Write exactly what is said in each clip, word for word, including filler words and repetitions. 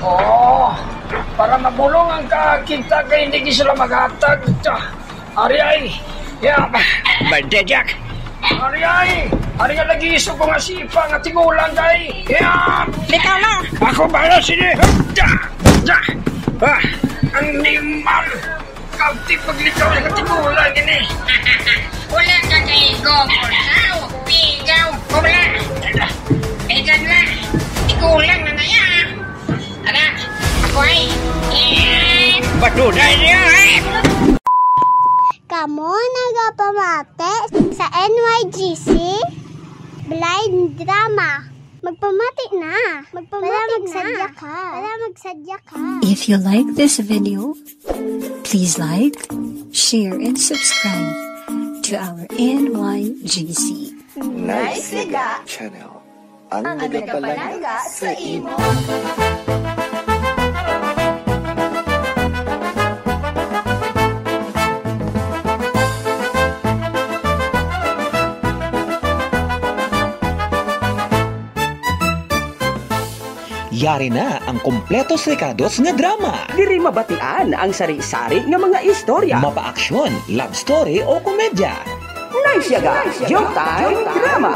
Oh, para mabulong ang kakita kay hindi sila maghatag. Ari ay, ya, Bante Jack. Ari ay, ari nga lagi iso ko nga sipa nga tigulang kay. Ya, Bitaw na. Ako bala sini. Da, da. Ah, animal. Kag di paglikaw nga tigulang ini. Wala ka kay gogol. Aw, pigaw. Wala. Ikan na. Tigulang na na ya. Ala, ako ay, eh. Patunay niya, eh. Kamo nagapamati sa N Y G C Blind Drama. Magpamati na. Magpamati Para na. Magsadya ka. Para magsadya ka. If you like this video, please like, share, and subscribe to our N Y G C. Nice Liga Channel. Ang nagapalangga sa imo. Yari na ang kompletos rekados nga drama. Diri mabatian ang sari-sari nga mga istorya. Mapa-aksyon, love story o komedya. Nice Yaga, Showtime Drama.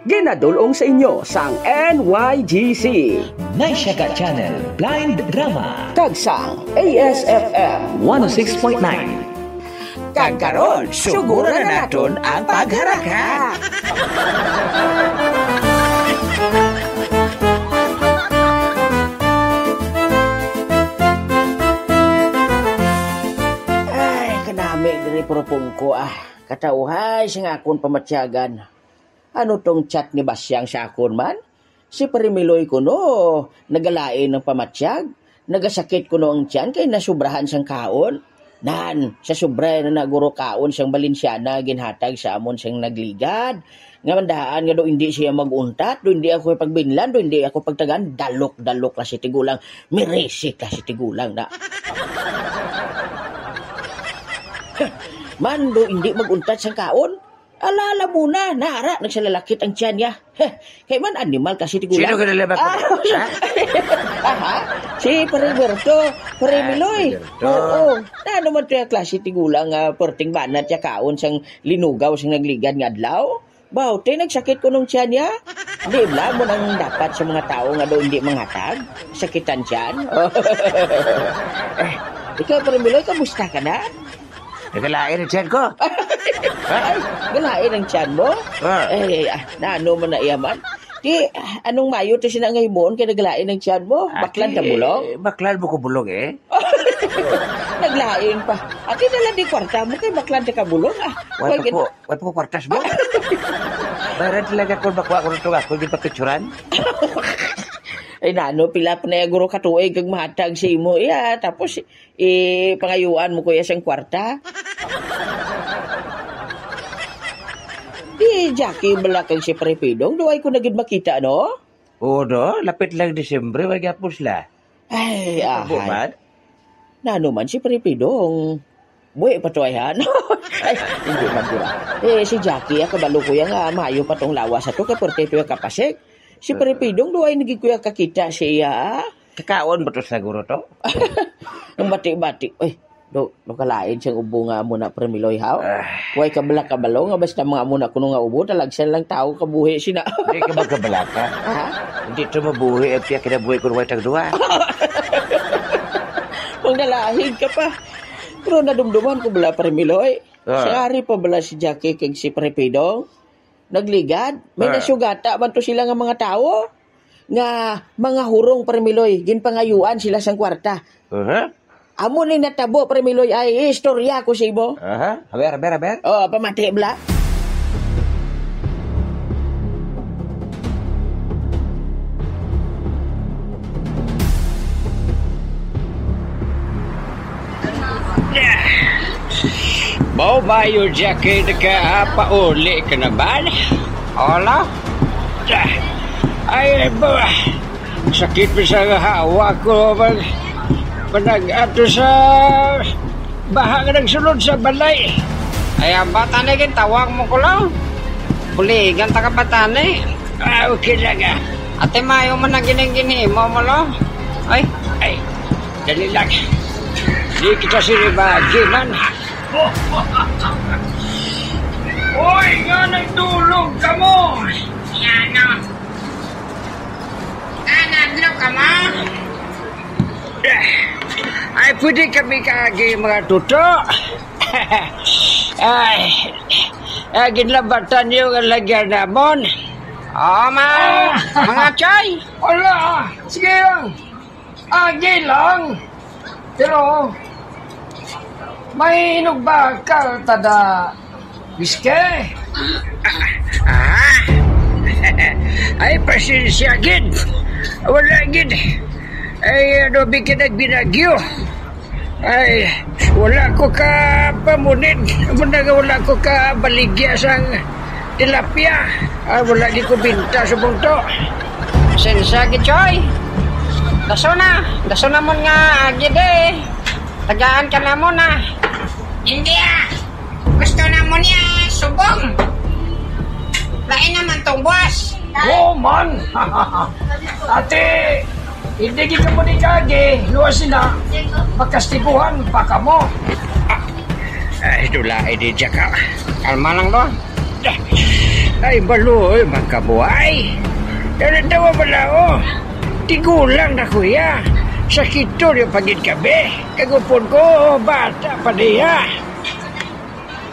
Ginadul-ong sa inyo sang N Y G C. Nice Yaga Channel, Blind Drama. Kag sang A S F M one oh six point nine. Kag karon, suguran na naton ang pagharaka. Ay, kanami diri, puro pungko, ah. Katawhay sing akon pamatyagan. Ano tong chat ni Basyang sa akon man? Si Pare Miloy kuno, nagalain ang pamatyag. Nagasakit kuno ang tiyan kay nasubrahan sang kaon. Nan, sa sobra na naguro kaon sang Balenciana ginhatag sa amon sang nagligad. Nga man daan nga do hindi siya mag-untat, do hindi ako pagbinlan, do hindi ako pagtagan, dalok-dalok la si tigulang, mirisi ka si tigulang na. Man, do hindi mag-untat sang kaon, Ala, ala muna, nara, nagsalalakit ang tiyan niya. Heh, kay man animal kasi tigulang. Sino ka nalabak mo? Ah, ha? Aha, si Pare Berto, Pare Ah, Miloy. Si Berto. Oo, na naman to yung klase tigulang nga perting banat ya kaon sang linugaw sang nagligad nga adlaw? Baw, te, nagsakit ko nung tiyan niya. Di bala mo nang dapat sa mga tao nga daw hindi manghatag? Sakitan tiyan? Eh, ikaw, Pare Miloy, kamusta ka na? Nagalain ang tiyan ko. Ay, galain ang tiyan mo? Ah. Eh, ah, naano man na iya man? Di, ah, anong mayo to sina nga himuon kay nagalain ang tiyan mo? Baklan ka bulong? Baklan mo ko bulong eh. Naglain pa. Ati na lang di kwarta mo kay baklan ka bulong, ah. Wala pa ko, wala pa ko kwartas mo. Bayaran talaga ko, bakwa ko nito ako, di pa picturan. Ay, nano, pila pa na yung guro katuig kag mahatag sa imo, iya. Tapos, eh, pangayuan mo, kuya, sang kwarta? Di, Jackie, bala kag si Prepidong, duway ko na gid makita, no? Oo, no? Lapit lang Disyembre, way gapos la. Ay, Abo ahay. Man? Nano man si Prepidong? Buhi pa to, ay, ha? Ay, hindi man, di ba? Eh, si Jackie, ah, kabalo ko yan nga, maayo pa tong lawas ato, kay pwerte to yung kapasik. Si Prepidong, duway na gid ko yung kakita siya, ah. Kakaon ba to siguro to? Ang bati-bati. Uy, do, do kalain siyang ubo nga amo na, Pre Miloy, haw? Ah. Way kabala-kabalo nga basta mga amo na kuno nga ubo, talagsan lang tao kabuhi sina. Hindi ka magkabalaka. Ha? Hindi to mabuhi ang piya kinabuhi kung way tagduwa. Magdalahig ka pa. Pero nadumduman ko bala, Pre Miloy. Ah. Sangari pa bala si Jackie kag si Pre Pidong? Nagligad? May Ah. nasugata man to sila nga mga tawo? Nga mga hurong, Pre Miloy, ginpangayuan sila sang kwarta. Aha. Amo ni natabo, Pre Miloy, ay istorya ko sa imo. Aha. Aber, aber, aber. Oh, pamati, bla. Mao ba yung jacket ka, ah, pauli ka naman? Ala? Ay, ba, sakit pa sa hawa ko. Pag, pag nag-ato sa baha nga nagsulod sa balay. Ay, ang bata na gintawag mo ko lang. Buligan ta ka bata na eh. Ah, okay lang, ah. Ate, maayo man ang gining ginhimo mo, lo. Ay, ay, dali lang. Di kita siribagi man. Oy, nga nagdulog ka mo? Yan, no. Ah, nadlo ka mo? Ay, pwede kami kaagi, mga tuto. Ay, ay, ginlabatan niyo nga lagyan namon. Oo, ma-, mga chay. Wala. Sige lang. Agi lang. Pero, may hinugbakal ta da whisky. Ah. Ay, pasensya gid. Wala gid. Ay, ano, bigyan nagbinagyo. Ay, wala ko ka pamunid. Muna nga wala ko ka baligya sang tilapia. Ay, wala di ko binta sa bungto. Sensya gid, Choy. Daso na. Daso na mo nga agi di. Tagaan ka na mo na. Hindi, ah. Gusto na mo niya subong. Lain naman tong boss. Oo man. Ate, hindi kita mo ni kagi. Luwas sila. Magkastiguhan pa ka mo. Ay, dula, ay di dya ka. Kalma lang, lo. Ay, balo, oy, mga kabuhay. Kaya natawa pala, oh. Tigulang na, kuya. Sakito niyo pagid kami. Kagupon ko, bata pa niya.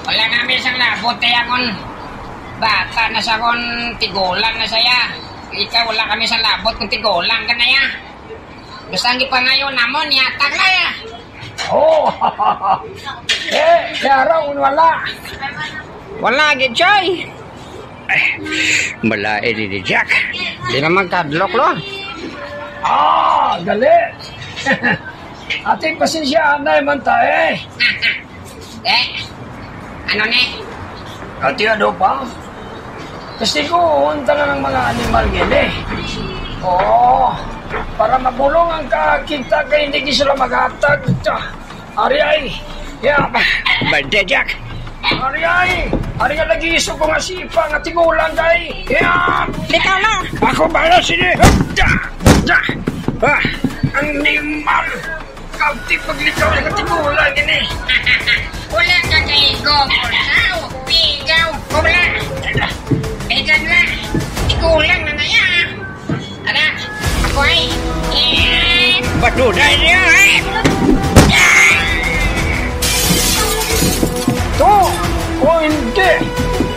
Wala kami sang labot kaya kung bata na sa kung tigulang na saya. Ikaw, wala kami sang labot kung tigulang ka na ya. Basta ang gipangayo namon, yatag na ya. Oh, eh, klaro, wala. Wala gid, Choy. Ay, malain ni Jack. Di naman kadlok, lo. Ah, gali. Ate, pasensya, anay man ta, eh. Eh, ano ni? Ate, ano pa? Kasi ko, unta na ng mga animal gini. Oo, para mabulong ang kakita kay hindi sila maghatag. Ari ay, ya, Banda, Jack. Ari ay, ari nga lagi iso ko nga sipa nga tigulang kay. Ya, Bitaw na! Ako bala sini. Da, da. Ah, ang animal. Kapti paglikaw nga tigulang ini. Wala ka kay go, Borsaw. Pigaw, wala. Pigan na. Tigulang na na ya. Ala, ako ay. Eh. Batunay niya, eh. To, o hindi.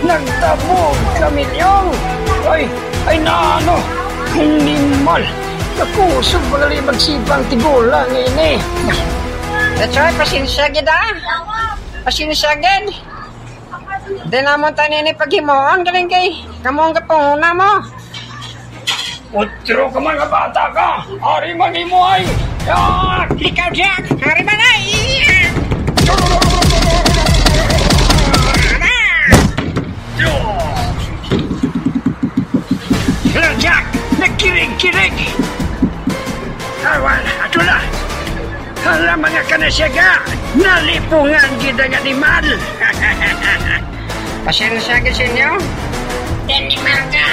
Nagtabog kami niyo. Ay, ay na ano. Animal. Kakusog pagalimag sipang tigulang ini. That's right, pasensya gid, ah. Pasensya gid. Di namon tani ni paghimuon, galing kay kamo ang kapunguna mo. Utro ka man nga bata ka. Ari man imo ay. Ah! Ikaw, Jack! Ari man ay! Hello, Jack! Nagkirig-kirig! Awan, ato na! Hala, mga kanasyaga! Nalipungan gid ang animal! Pasensya gid sa inyo. Animal ka!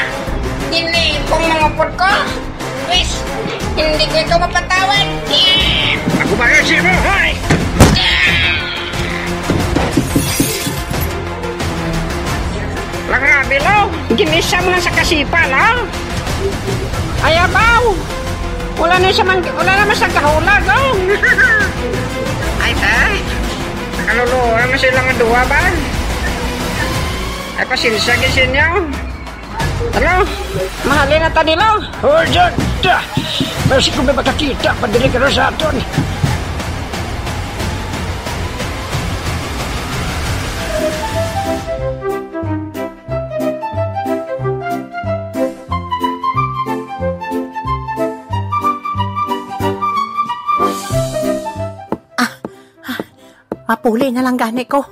Nilipong mga upod ko! Pwes, hindi ko ikaw mapatawad! Yeah! Ako ba nga sino, hoy? Yeah! Lang nga, Bilo. Ginisa mo lang sa kasipa, lang. Ay, abaw. Wala na siya man, wala naman sa kahulag, oh. Ay, tay. Nakaluluoy man sila nga duwa ba? Ay, pasensya gid sa inyo. Ano? Mahalin na ta nila. Oh, dyan. Da. Basi kung may makakita, padali ka na sa aton. Ah, ah, mapuli na lang gani ko.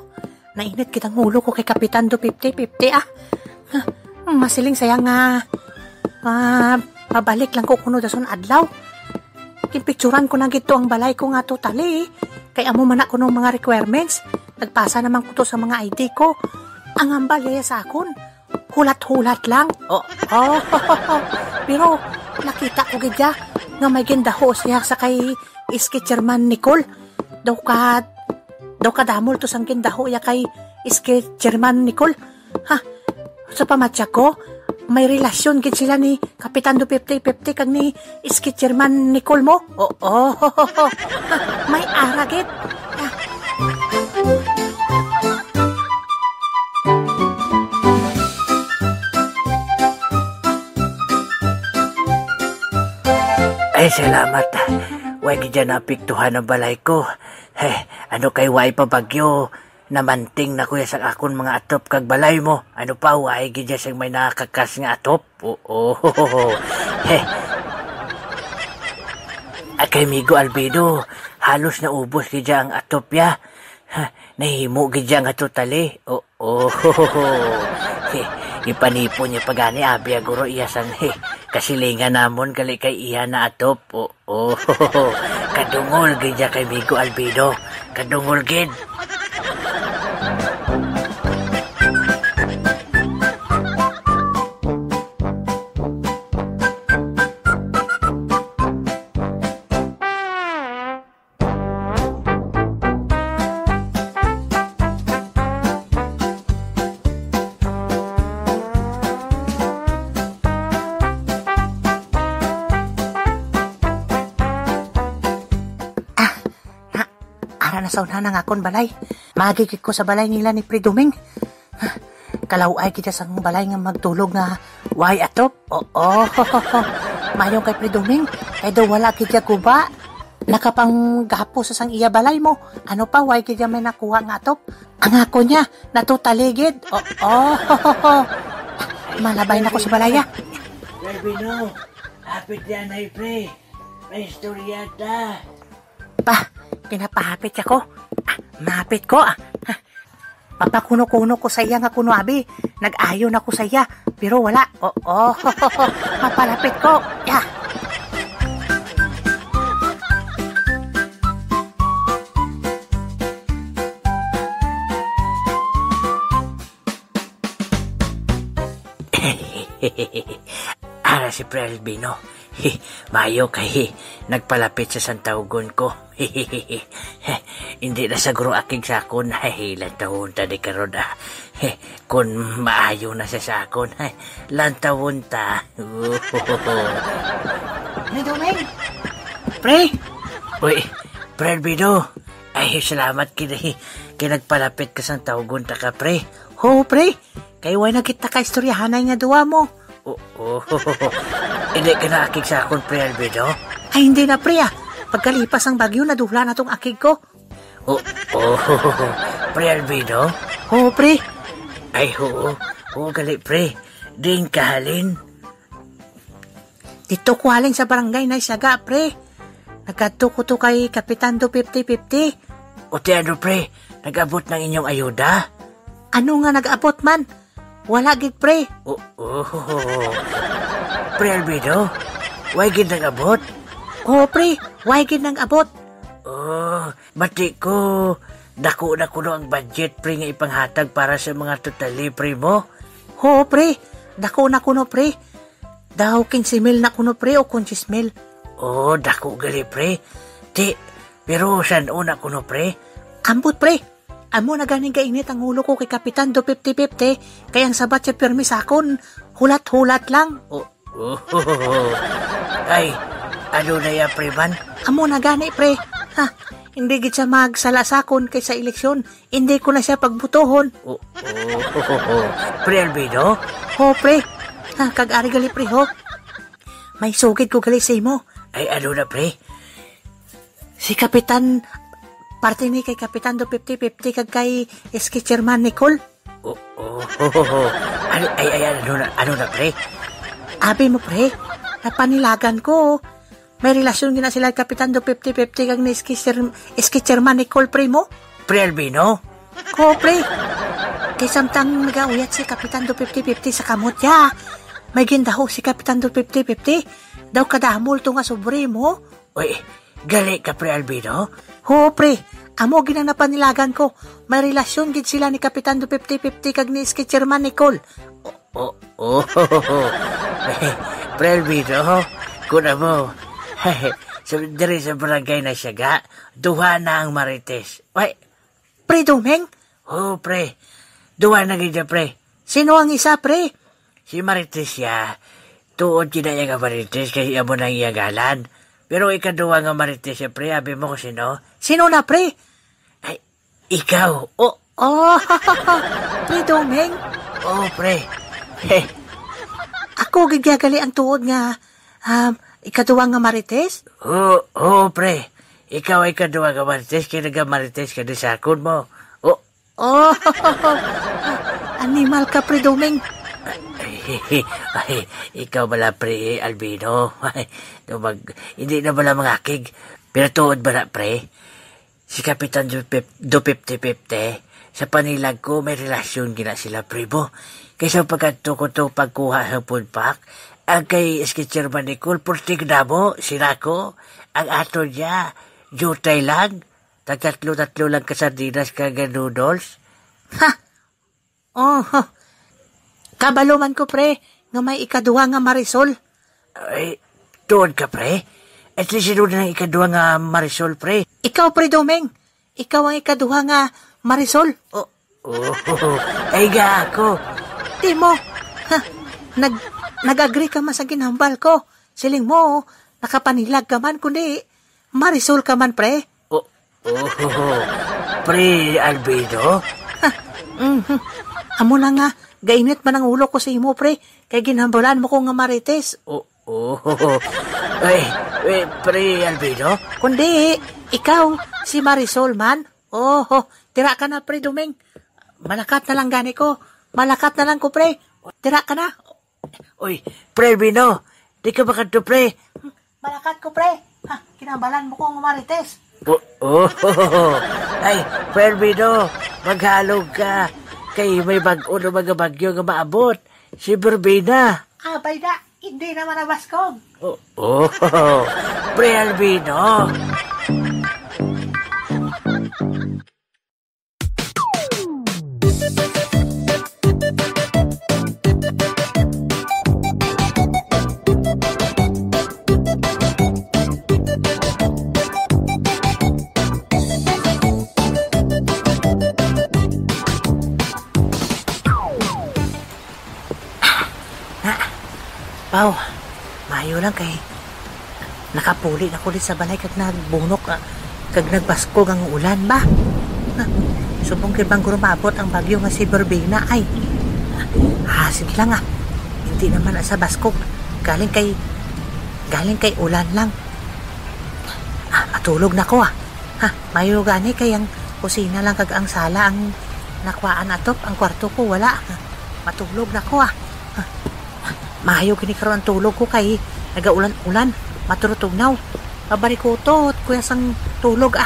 Nainit kita ang ulo ko kay Kapitan Do fifty fifty, ah. Ah, masiling saya nga, ah, pabalik lang ko kuno dason adlaw. Ginpicturan ko na gid to ang balay ko nga totally. Kay amo man na kuno ang mga requirements. Nagpasa naman ko to sa mga I D ko. Ang hambal yaya sa akon, hulat-hulat lang. Oh, oh. Pero Nakita ko gid ya nga may gindaho siya sa kay iski Chairman Nicole. Daw ka, daw kadamol to sang gindaho ya kay iski Chairman Nicole. Ha? Sa pamatya ko, may relasyon gid sila ni Kapitan Do fifty fifty kag ni iski Chairman Nicole mo. Oo. Ha, may ara gid. Ha? Ay, salamat. Way gid dyan naapektuhan ang balay ko. He, ano kay way pa bagyo, namanting na ko ya sang akon mga atop kag balay mo. Ano pa, way gid dyan sing may nakakas nga atop. Oo. He. Ah, kay Migo Albedo, halos naubos gid dyan ang atop ya. Ha, nahimo gid dyan nga totally. Oo. He, ipanipon niya pa gani, abi, aguro iya sang, he, kasilingan namon gali kay iya na atop. Oo. Kadungol gid niya kay Migo Albedo. Kadungol gid. Ah, na, ara na sa unhan ang akon balay. Magigit ko sa balay nila ni Pre Doming. Kalaw-ay kita sang balay nga magtulog nga way atop. Oo. Mayong kay Pre Doming, kay daw wala kita guba. Nakapanggapo sa sang iya balay mo. Ano pa, way kita may nakuha nga atop. Ang ako niya, natutaligid. Oo. Malabay na ko sa balaya. Pre Bino, hapit yan ay pre. May istorya ta. Pa, kinapahapit ako. Ah, mapit ko. Ah, ah. Papakuno-kuno ko sa iya nga kuno abi. Nag-ayo na ko sa iya, pero wala. Oo, mapalapit ko. Ya. Ara si Pre Albino. Mayo kay nagpalapit sa santawgon ko. Hindi na sagro akig sakon. Lantawon ta di karon, ah. Kun maayo na sa sakon, lantawon ta. Pre Doming! Pre! Uy, Pre Albino. Ay, salamat kini. Kay nagpalapit ka sang tawgon ta ka, pre. Ho, pre. Kay wala na kita ka istoryahanay nga duwa mo. Oo. Hindi ka na akig sakon, Pre Albedo? Ay, hindi na, pre, ah. Pagkalipas ang bagyo, nadula na tong akig ko. Oo. Pre Albedo? Oo, pre. Ay, oo. Oo, gali, pre. Diin ka halin? Dito ko halin sa barangay na Siaga, pre. Nagkadto ko to kay Kapitan Do fifty fifty. O ti ano, pre? Nag-abot ng inyong ayuda? Ano nga nag-abot man? Wala gid, pre. Oo. Pre Albedo, way gid nag-abot? Oo, pre. Way gid nag-abot. Oh, bati ko. Dako na kuno ang budget, pre, nga ipanghatag para sa mga totally, pre, mo? Oo, pre. Dako na kuno, pre. Daw quince mil na kuno, pre, o quince mil. Oh, dako gali, pre. Ti, pero san-o na kuno, pre? Ambot, pre. Amo na ganing kainit ang ulo ko kay Kapitan Do fifty fifty, kay ang sabat siya pirmi sa akon, hulat-hulat lang. Oh, oh, ay, ano na ya, pre man? Amo na gani, pre. Ha, hindi gid siya magsala sa akon kay sa eleksyon, hindi ko na siya pagbutohon. Oh, oh, Pre Albedo? Ho, pre. Ha, kag ari gali, pre, ho. May sugid ko gali sa imo. Ay, ano na, pre? Si Kapitan, parte ni kay Kapitan Do fifty fifty kag kay S K Chairman Nicole. Oh, oh, oh, oh. Ano, ay, ay, ano na, ano na, pre? Abi mo, pre, napanilagan ko. May relasyon gina sila Kapitan Do fifty fifty kag ni S K Chair-, S K Chairman Nicole, pre mo. Pre Albino? Ko, pre. Kay samtang nagauyat si Kapitan Do fifty fifty sa kamot ya, may gindaho si Kapitan Do fifty fifty. Daw kadamol to nga sobre mo. Uy, gali ka, Pre Albino? Ho, pre. Amo ginanapanilagan ko. May relasyon gid sila ni Kapitan Do fifty fifty kag ni S K Chairman Nicole. O, o, o. Pre Albino, Una mo, sa, diri sa barangay na siya ga, duha na ang Marites. Wait, Pre Doming? Oo, pre. Duha na gid, pre. Sino ang isa, pre? Si Marites siya. Tuod gid na iya nga Marites kay amo nang iya ngalan. Pero ikaduha nga Marites siya, pre, abi mo kung sino? Sino na, pre? Ay, ikaw. Oh, oh, Pre Doming? Oh, pre. Ako gid gali ang tuod nga, um, ikaduha nga Marites? Oo, oo, pre. Ikaw ay ikaduha nga Marites kay naga-Marites ka di sa akon mo. Oh, oh, animal ka, Pre Doming. Ay, ay, ikaw bala, Pre Albino. Ay, tumag, hindi na bala mangakig. Pero tuod bala, pre. Si Kapitan Dupip-, Dupipte-pipte, sa panilag ko, may relasyon gina sila, pre, bo. Kay sa pagkadto ko to pagkuha sa food pack, ang kay Sketcher man ni Col, purtig na mo, sila ko, ang ato niya, jutay lang, tagtatlo-tatlo lang ka sardinas kag noodles. Ha? Oh, kabalo man ko, pre, nga may ikaduha nga Marisol. Ay, tuod ka, pre? At least, sino na ang ikaduha nga Marisol, pre? Ikaw, Pre Doming. Ikaw ang ikaduha nga Marisol. Oh, oh, ay ga ako. Di mo. Ha, nag, nag-agree ka man sa ginhambal ko. Siling mo, nakapanilag ka man, kundi Marisol ka man, pre. Oh, oh, Pre Albino? Ha, mhm. Amo na nga, gainit man ang ulo ko sa imo, pre, kay ginhambalan mo ko nga Marites. Oh, oh. Ay, eh, Pre Albino? Kundi, ikaw, si Marisol man. Oho, tira ka na, Pre Doming. Malakat na lang gani ko. Malakat na lang ko, pre. Tira ka na. Uy, Pre Albino, di ka ba kadto, pre? Malakat ko, pre. Ha, kinabalan mo ko nga Marites. Oh, oh. Ay, Pre Albino, maghalog ka. Kay may bag-o na mga bagyo nga maabot. Si Verbena. Abay na, hindi naman nabaskog. Oh, oh. Pre Albino. Ah, Pao, maayo lang kay nakapuli na ko diri sa balay kag nagbunok, ah, kag nagbaskog ang ulan ba. Ah, subong gid bang guro maabot ang bagyo nga si Verbena ay. Ah, sige lang, ah. Hindi naman na sa baskog. Galing kay, galing kay ulan lang. Ah, matulog na ko, ah. Ha, maayo gani kay ang kusina lang kag ang sala ang nakuhaan atop, ang kwarto ko wala. Matulog na ko, ah. Maayo gani karon ang tulog ko kay nagaulan-ulan, maturutugnaw. Pabarikutot ko ya sang tulog, ah.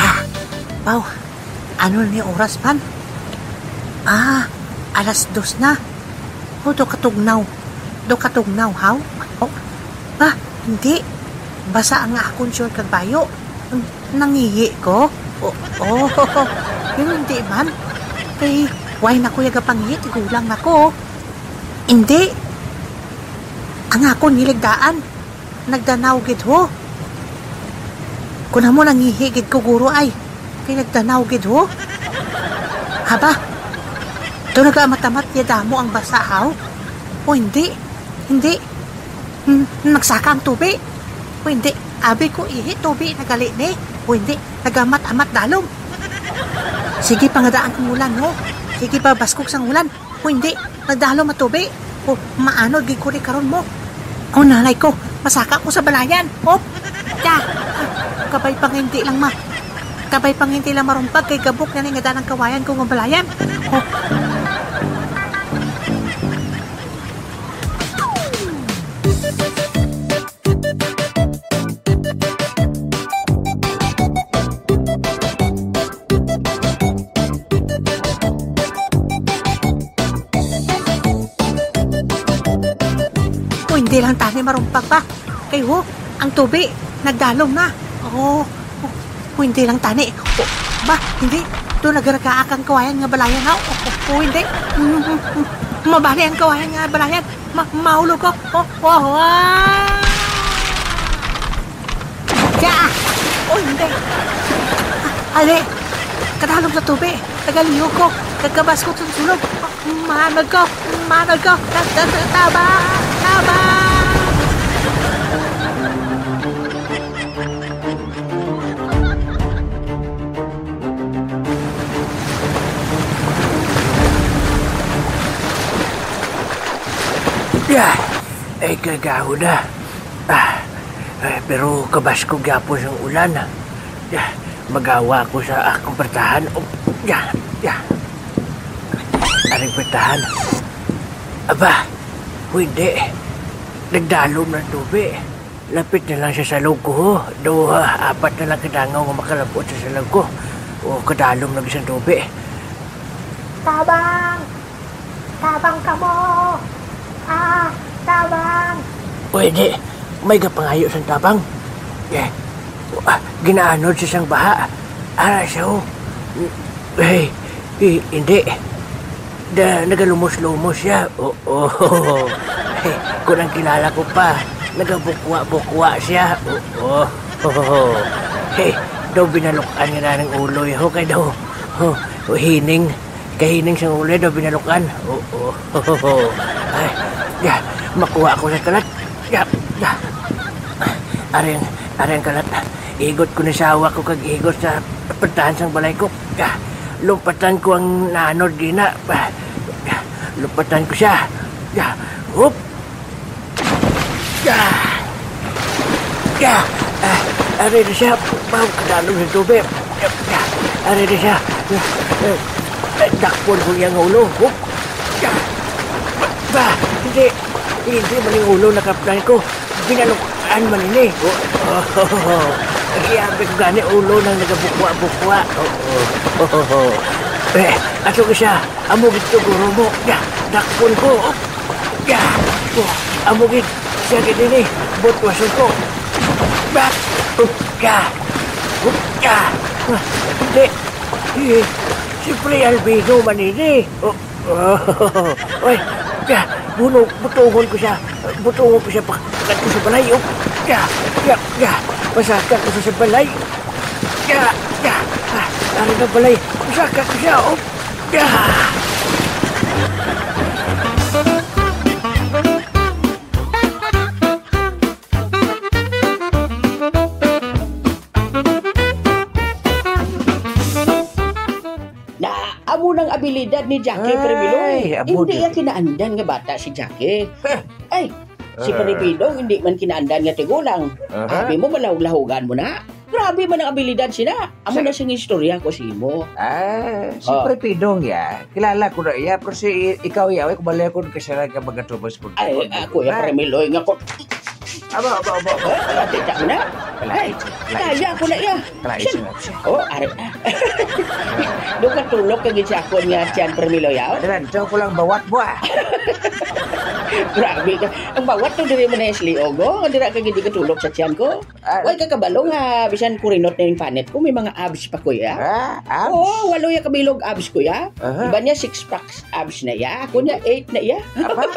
Ah, Pao, ano na ni oras man? Ah, alas dos na. O, do katugnaw. Do katugnaw, haw? O, ba, hindi. Basa ang akon short kag bayo. Nangihi ko? O, o, pero hindi man. Kay, why na ko yagapangihi? Tigulang na ko. Hindi. Ang akon hiligdaan. Nagdanaw gid ho. Kun amo nangihi gid ko, guro, ay. Kay nagdanaw gid ho. Haba. To nagaamat-amat niya damo ang basa, haw? O hindi. Hindi. Hmm, nagsaka ang tubi. O hindi. Abi ko, ihi, tubi, nagali ni. O hindi. Nagamat-amat dalom. Sige, pangadaan kang ulan, ho. Sige, babaskog sang ulan. O hindi, nagdalo matubi. O, maanod gid ko ni karon mo. O, nanay ko, masaka ko sa balayan. O, ya. Kabay pa nga hindi lang ma-, kabay pa nga hindi lang marumpag kay gabok na ni nga danang kawayan ko nga balayan. O. Di lang tani marumpag pa. Kay ho, ang tubi, nagdalom na. Oh, oh, hindi lang tani. Oh, ba, hindi. Doon nagaragaak ang kawayan nga balayan, ha? Oh, oh, oh, hindi. Mm, mm, mm. Mabali ang kawayan nga balayan. Ma-, mahulog ko. Oh, oh, ah! Diya! Oh, hindi. Ali, kadalom sa tubi. Tagalihog ko. Kagkabas ko sa sulog. Manod ko! Manod ko! Ta-, ta-, ta-, tabang! Tabang! Yeah! Ay, kagaho na. Ah, eh, pero kabas ko gyapon sang ulan. Ah, magawa ako sa akong pertahan. Oh, ya, ya. Aring pertahan. Aba, pwede. Nagdalom ng tubig. Lapit na lang sa salog ko, ho. Do, ah, apat na lang kadangaw nga makalabot sa salog ko. O, kadalom na isang tubig. Tabang! Tabang kamo! Ah, tabang! Pwede, may gapangayo sang tabang. Eh, ah, ginaanod siya sang baha. Ara siya, oh. Eh, eh, hindi. Da, nagalumos-lumos siya. Oo. Eh, kung ang kilala ko pa, nagabukwa-bukwa siya. Oo. Eh, daw binalukan nga na ng uloy, ho, kay daw, oh, hining. Kahining sang ulid o binalukan. Oo. Ay, ya, makuha ako sa kalat. Ya, ya. Aring, aring kalat. Igot ko ni sawa ko kag igot sa patahan sang balay ko. Ya, lumpatan ko ang nanod gina. Ya, lumpatan ko siya. Ya, hup. Ah! Ah! Ah! Ari na siya. Pau, kadalom sa tubig. Ah! Ari na siya. Ah! Ah! Dakpon ko iyang ulo. Hup! Ah! Ba! Ba! Hindi! Hindi man yung ulo nakaptan ko. Binalukan man ini. Oh, oh, oh, oh. Giambi ko gani ulo nang nagabukwa-bukwa. Oh, oh, oh, oh, oh. Eh, ato ko siya. Amo gid to, guro mo. Ya, dakpon ko. Ya, oh, amo gid. Siya gid ini. Butwason ko. Bak! Ya! Ya! Ah, hindi. Eh, siyempre, albino man ini. Oh, oh, oy, ya, buno, butungon ko siya. Butungon ko siya, pa-, pakat ko sa balay. Oh, ya, ya, ya. Pasaka ko sa, sa balay. Ya, ya. Ah, ano na balay? Pasaka ko siya. Oh, ya. Na amo nang abilidad ni Jackie Permiloy. Ay, amo. Hindi di- iya kinaandan nga bata si Jackie. Eh. Ay, si Eh. Peripidong hindi man kinaandan nga tigulang. Aha. Abi mo, malahog-lahogan mo na. Grabe man ang abilidad sina. Amo Sa- na sing istorya ko sa imo. Ah, si Oh. Peripidong ya. Kilala ko na iya, pero si ikaw ya, ay, kubali ko nagkasala ka mga tubos ko. Ay, ako ya, Permiloy nga ko. Aba, aba, aba, aba. Oh, tita ko na. Kalay. Ay, kaya ko na iya. Kalay, Siya- siya, siya. Oh, ari. Do ka tulog ka gid sa akon nga tiyan, Permiloy, yaw? Ano lang, tiyan ko lang bawat mo, ah. Grabe ka. Ang bawat to diri man na isliog, oh. Dira ka gid ka tulog sa tiyan ko. Ah. Way ka kabalo nga bisan kurinot na yung panit ko, may mga abs pa, kuya. Ah, abs? Oo, walo ya kabilog abs, kuya. Aha. Iba niya, six packs abs na iya. Ako niya, eight na iya. Apa?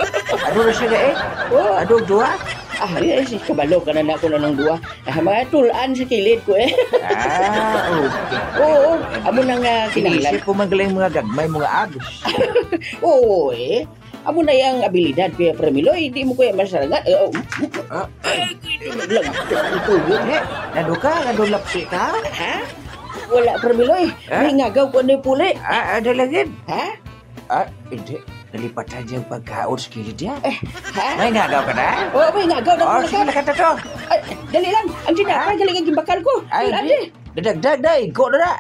Ano na siya na eight? Oo. Ano, dua? Ah, yes, kabalo ka na na kung anong dua. Ah, mga tulan sa kilid ko eh. Ah, okay. Oo, amo na nga kinahanglan. Inisip ko man galing mga gagmay, mga abs. Oo eh. Amo na yang abilidad, Kuya Permiloy. Di mo, Kuya, masarangan. Eh, oh. Ah, ay. Ay, ito, naglag-, ito, ito, ito. Eh, nado ka? Nadulapsi ka? Ha? Wala, Permiloy. Ha? May ngagaw ko ano yung puli. Ah, ada lagi. Ha? Ah, hindi. Nalipatan niya ang pagkaon sa kilid niya. Eh, ha? May ngagaw ka na? Oo, may ngagaw na. Oh, sige, lakad na to. Ay, dali lang. Ang tinapay, ha? Dali ang gimbakal ko. Ay, dali, hindi. Dadagdag na, igko na na.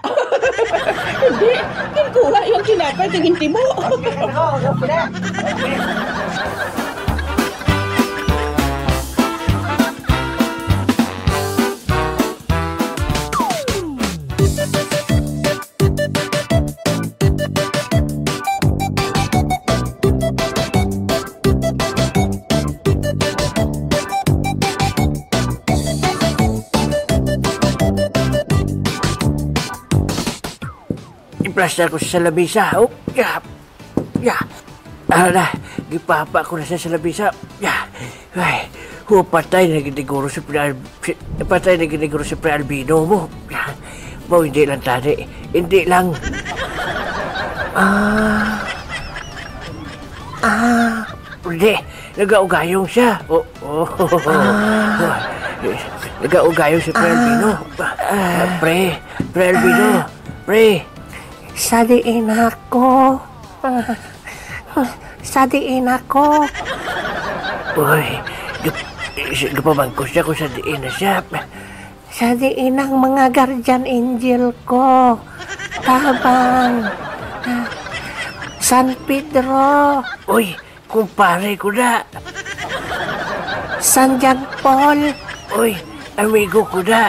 Hindi. Ginkuha yung tinapay, tingin timo. Okay, ako, ako na. Okay. Plastar ko sa lamisa. Oh, ya. Ya. Ala, gipapa ko na siya sa lamisa. Ya. Ay, oh, patay na gid siguro si Pre Al-, si, patay na gid siguro si Pre Albino mo. Ya. Mao, hindi lang tani. Hindi lang. Ah. Ah. Hindi. Nagaugayong siya. Oh, oh. Ah. Nagaugayong si Pre Albino. Ah. Ah, pre, Pre Albino. Ah. Pre. Sa diin ako? Sa diin ako? Uy, gap-, gapamangkot siya kung sa diin na siya. Sa diin ang mga guardian angel ko? Tabang. San Pedro. Uy, kumpare ko na. San John Paul. Uy, amigo ko na.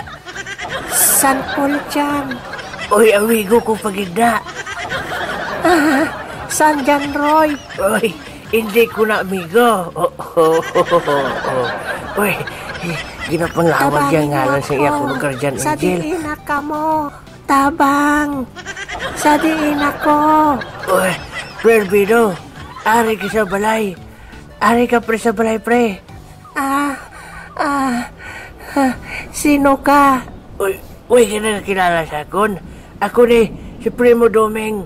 San Paul Chan. Uy, amigo ko pa gid na. Ah, San John Roy. Uy, hindi ko na amigo. Oh, oh, oh, oh, oh. Uy, ginapanglawag Tabangi ang mo ngalan sa iya ako, kuno guardian sa angel. Diin na kamo. Tabang. Sa diin ako? Uy, Pre Albino, ari ka sa balay. Ari ka, pre, sa balay, pre. Ah, ah, ah, sino ka? Uy, uy, ka nakakilala sa akon? Ako ni si Primo Doming.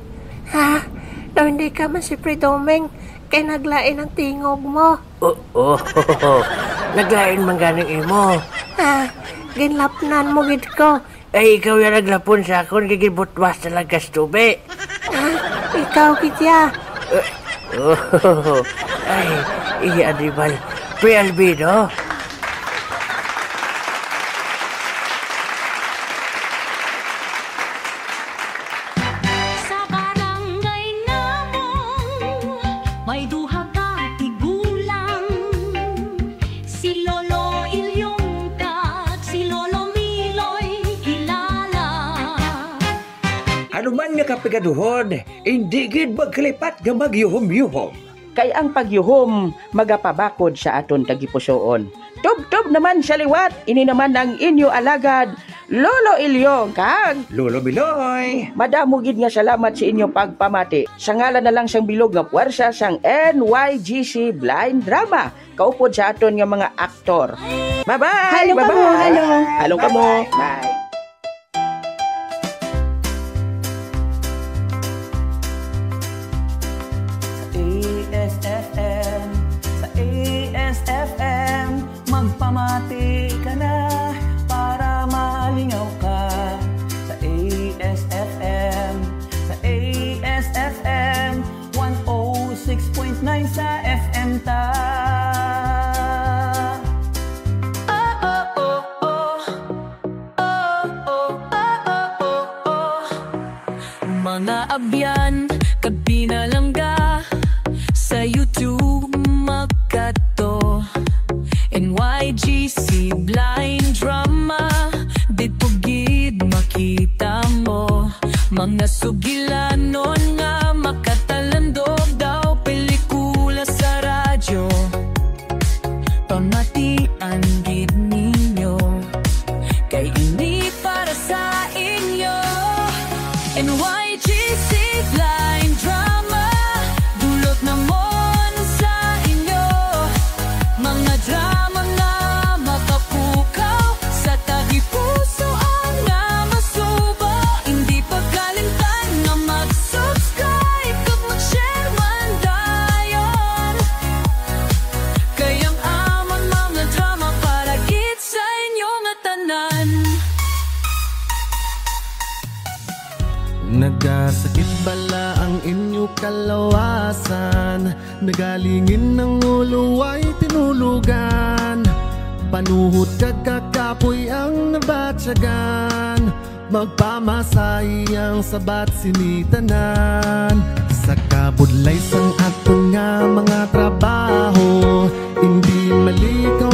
Ha? Daw hindi ka man si Pre Doming, kay naglain ang tingog mo. Oo, naglain man ganing imo. Ah, ginlapnan mo gid ko. Ay, ikaw ya naglapon sa akon, kay gibutwas na lang kas tubi. Ah, ikaw gid ya. Eh, oh, ay, iya, di ba, Pre Albino? Sa barangay namong may duha ka tigulang, si Lolo Ilyong kag si Lolo Miloy kilala. Ano man nga kapigaduhon, indi gid magkalipat nga magyuhom-yuhom. Kay ang pagyuhom magapabakod sa aton tagipusoon. Tubtob naman sa liwat, ini naman ang inyo alagad, Lolo Ilyong kag Lolo Miloy. Madamo gid nga salamat sa inyo pagpamati. Sa ngalan na lang sang bilog nga puwersa sang N Y G C Blind Drama, kaupod sa aton nga mga aktor. Bye-bye! Hello, bye-bye! Kamo, hello. Hello, kamo. Bye-bye. Bye. Sa A S F M, sa A S F M, magpamati ka na para malingaw ka. Sa A S F M, sa A S F M, one oh six point nine sa F M ta. Oh, oh, oh, oh. Oh, oh, oh, oh, oh, oh. Mga abyan kag pinalangga, sa YouTube makadto. N Y G C Blind Drama, didto gid makita mo. Mga sugilanon nga makatalandog daw pelikula sa radyo. Pamatian gid ninyo, kay ini para sa inyo. N Y G C Blind Drama, dulot namon sa inyo. Mga drama nga makapukaw sa tagipusoan nga masubo. Indi pagkalimtan nga mag-subscribe kag mag-share man dayon. Kay ang amon mga drama para gid sa inyo nga tanan. Nagasakit bala ang inyo kalawasan, nagalingin ang ulo, way tinulugan, panuhot kag kakapoy ang nabatyagan. Magpamasahi ang sabat sini tanan. Sa kabudlay sang aton nga mga trabaho, indi malikaw